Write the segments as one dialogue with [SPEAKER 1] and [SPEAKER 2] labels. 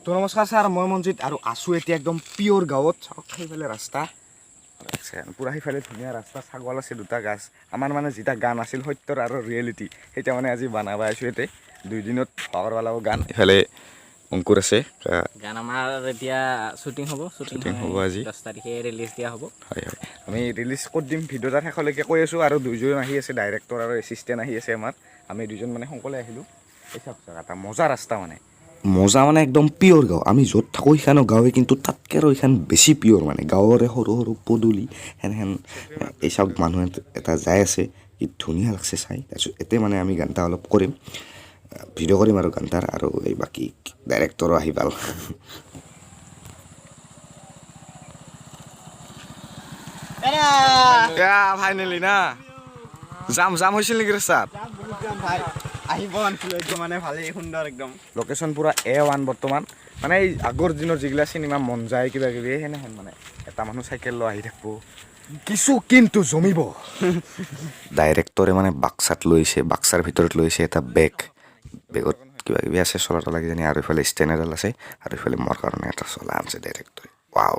[SPEAKER 1] তো নমস্কাৰ ছাৰ, মই মঞ্জিত আৰু আছোঁ এতিয়া একদম পিয়'ৰ গাঁৱত। চাওক, সেইফালে ৰাস্তা আছে, পূৰা সেইফালে ধুনীয়া ৰাস্তা, ছাগল আছে দুটা, গাছ। আমাৰ মানে যিটা গান আছিল সত্যৰ আৰু ৰিয়েলিটি, সেইটা মানে আজি বনাব আহিছোঁ ইয়াতে। 2 দিনত হোৱাৰ লাগিব গান। ইফালে অংকুৰ আছে।
[SPEAKER 2] গান আমাৰ এতিয়া শ্বুটিং হ'ব, শ্বুটিং।
[SPEAKER 1] Shooting হ'ব আজি।
[SPEAKER 2] 10 তাৰিখে ৰিলিজ দিয়া হ'ব।
[SPEAKER 1] হয়, আমি ৰিলিজ ক'ত দিম ভিডিঅ' তাৰ শেষলৈকে কৈ আছোঁ। আৰু দুইজন আহি আছে, ডাইৰেক্টৰ আৰু এছিষ্টেণ্ট আহি আছে আমাৰ। আমি দুজন মানে সোনকালে আহিলোঁ। এই চাওক চাওক, এটা মজা ৰাস্তা, মানে
[SPEAKER 3] মজা, মানে একদম পিয়'ৰ গাঁও। আমি য'ত থাকোঁ সেইখনো গাঁৱে, কিন্তু তাতকৈ আৰু এইখন বেছি পিয়'ৰ। মানে গাঁৱৰে সৰু সৰু পদূলি সেন। এই চাওক, মানুহ এটা যাই আছে, কি ধুনীয়া লাগছে চাই। তাৰপিছত ইয়াতে মানে আমি গান এটা অলপ কৰিম, ভিডিঅ' কৰিম আৰু গান তাৰ। আৰু এই বাকী ডাইৰেক্টৰো আহি পাল।
[SPEAKER 1] ফাইনেলি না জাম জাম হৈছিল নেকি ৰাস্তাত?
[SPEAKER 4] ভাই, আহিব আনছিলো একদম, মানে ভালেই, সুন্দৰ একদম।
[SPEAKER 1] লোকেশ্যন পূৰা এ ওৱান বৰ্তমান। মানে এই আগৰ দিনৰ যিগিলা চিনেমা মন যায় কিবা কিবি সেনেহেন, মানে এটা মানুহ চাইকেল লৈ আহি থাকিব, কিছু কিন্তু জমিব।
[SPEAKER 3] ডাইৰেক্টৰে মানে বাক্সাত লৈছে, বাক্সাৰ ভিতৰত লৈছে এটা বেগ। বেগত কিবা কিবি আছে, চলা তলা কিজানি। আৰু ইফালে ষ্টেণ্ড এডাল আছে আৰু ইফালে মোৰ কাৰণে এটা চলা আনছে ডাইৰেক্টৰে। ৱাও!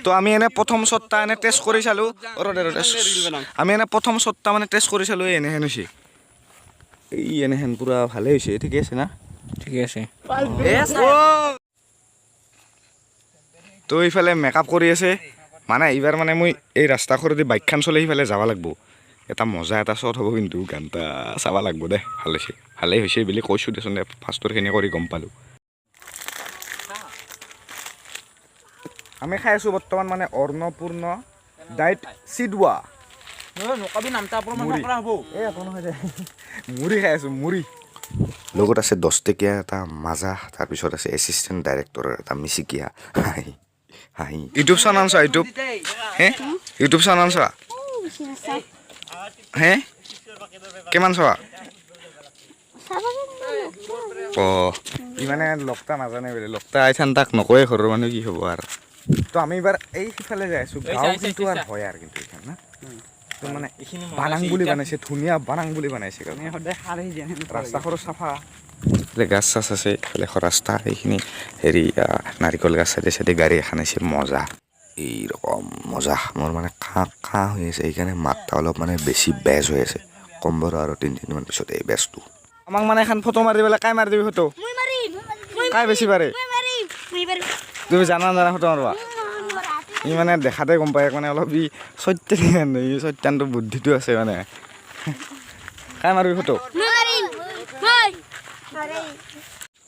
[SPEAKER 1] তো আমি এনে প্ৰথম শ্বটটা এনে টেষ্ট কৰি চালোঁ। ৰ দে, ৰ দে। আমি এনে প্ৰথম শ্বটটা মানে টেষ্ট কৰি চালোঁ, এই এনেহেন হৈছে, এই এনেহেন পূৰা ভালেই হৈছে। ঠিকে আছে না?
[SPEAKER 2] ঠিকে আছে।
[SPEAKER 1] তো এইফালে মেকআপ কৰি আছে। মানে এইবাৰ মানে মই এই ৰাস্তাখৰেদি বাইকখন চলাই সিফালে যাব লাগিব। এটা মজা এটা শ্বট হ'ব, কিন্তু গান এটা চাব লাগিব দে। ভাল হৈছে, ভালেই হৈছে বুলি কৈছোঁ দেচোন দে, ফাৰ্ষ্টৰখিনি কৰি গম পালোঁ। আমি খাই আছোঁ বৰ্তমান মানে অন্নপূৰ্ণ ডাইট চিডোৱা।
[SPEAKER 2] নকবি নামটা।
[SPEAKER 1] মুড়ি। এই একো নহয় দে, মুড়ি খাই আছোঁ, মুড়ি।
[SPEAKER 3] লগত আছে 10 টকীয়া এটা মাজা, তাৰপিছত আছে এছিষ্টেণ্ট ডাইৰেক্টৰৰ এটা মিচিকীয়া হাঁহি হাঁহি।
[SPEAKER 1] ইউটিউব চেনেল চোৱা? ইউটিউব হে, ইউটিউব চেনেল চোৱা হে? কিমান চোৱা? অঁ, ই মানে লগটা নাজানে বোলে, লগটা আইথান তাক নকয়ে। ঘৰৰ মানুহ কি হ'ব আৰু। তো আমি এইবাৰ এই সিফালে যাই আছোঁ। গাঁও কিন্তু আৰু হয় আৰু কিন্তু এইখন না তো মানে বানাং বুলি বনাইছে, ধুনীয়া বানাং বুলি বনাইছে গাঁও।
[SPEAKER 4] সদায় সাৰ আহি যায়।
[SPEAKER 1] ৰাস্তাখৰো চাফা।
[SPEAKER 3] এইফালে গাছ চাছ আছে, এইফালে এখন ৰাস্তা, এইখিনি হেৰি নাৰিকল গাছ, চাইডে চাইডে গাড়ী এখন আছে। মজা, এইৰকম মজা। মোৰ মানে কাহ কাহ হৈ আছে, সেইকাৰণে মাতটা অলপ মানে বেছি বেজ হৈ আছে। কম বাৰু আৰু 3 দিনমান পিছত এই বেজটো।
[SPEAKER 1] আমাক মানে এখন ফটো মাৰি দিবলৈ, কাই মাৰি দিবি ফটো?
[SPEAKER 5] মই মাৰিম। মই
[SPEAKER 1] কাই বেছি পাৰে?
[SPEAKER 5] মই মাৰিম, মই মাৰিম।
[SPEAKER 1] তুমি জানা নাজানা ফটো মাৰবা? ই মানে দেখাতে গম পায়, মানে অলপ ই চৈতান, ই চৈতানটো বুদ্ধিটো আছে। মানে কাই মাৰিবি ফটো?
[SPEAKER 5] মই মাৰিম, মই।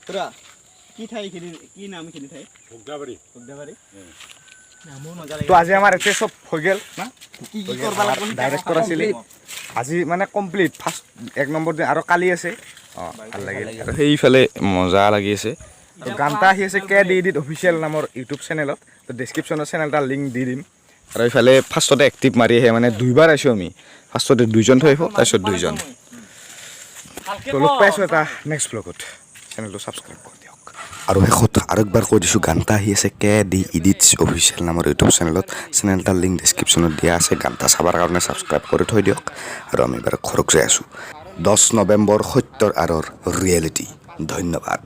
[SPEAKER 4] খুৰা, কি ঠাই এইখিনি? কি নাম এইখিনি ঠাই? ভোগদাবাৰী, ভোগদাবাৰী।
[SPEAKER 1] তো আজি আমাৰ এতিয়া চব হৈ গ'ল না?
[SPEAKER 4] কি কি কৰিব লাগিব?
[SPEAKER 1] ডাইৰেক্টৰ আছিলে আজি, মানে কমপ্লিট ফাৰ্ষ্ট 1 নম্বৰ দিন আৰু কালি আছে। অঁ, ভাল লাগিল। আৰু সেইফালে মজা লাগি আছে। আৰু গান এটা আহি আছে কে ডি এডিট অফিচিয়েল নামৰ ইউটিউব চেনেলত। তো ডেছক্ৰিপশ্যনত চেনেল এটা লিংক দি দিম। আৰু এইফালে ফাৰ্ষ্টতে এক্টিভ মাৰি আহে, মানে দুইবাৰ আহিছোঁ আমি। ফাৰ্ষ্টতে দুইজন থৈ আহিব, তাৰপিছত দুইজন। তো লগ পাইছোঁ এটা নেক্সট ব্লগত। চেনেলটো ছাবস্ক্ৰাইব কৰি দিয়ক।
[SPEAKER 3] আৰু শেষত আৰু একবাৰ কৈ দিছোঁ, গান এটা আহি আছে কে ডি ইডিটছ অফিচিয়েল নামৰ ইউটিউব চেনেলত। চেনেল এটাৰ লিংক ডেছক্ৰিপশ্যনত দিয়া আছে। গান এটা চাবৰ কাৰণে ছাবস্ক্ৰাইব কৰি থৈ দিয়ক। আৰু আমি এবাৰ ঘৰত যাই আছোঁ। 10 নৱেম্বৰ, সত্যৰ আঁৰৰ ৰিয়েলিটি। ধন্যবাদ।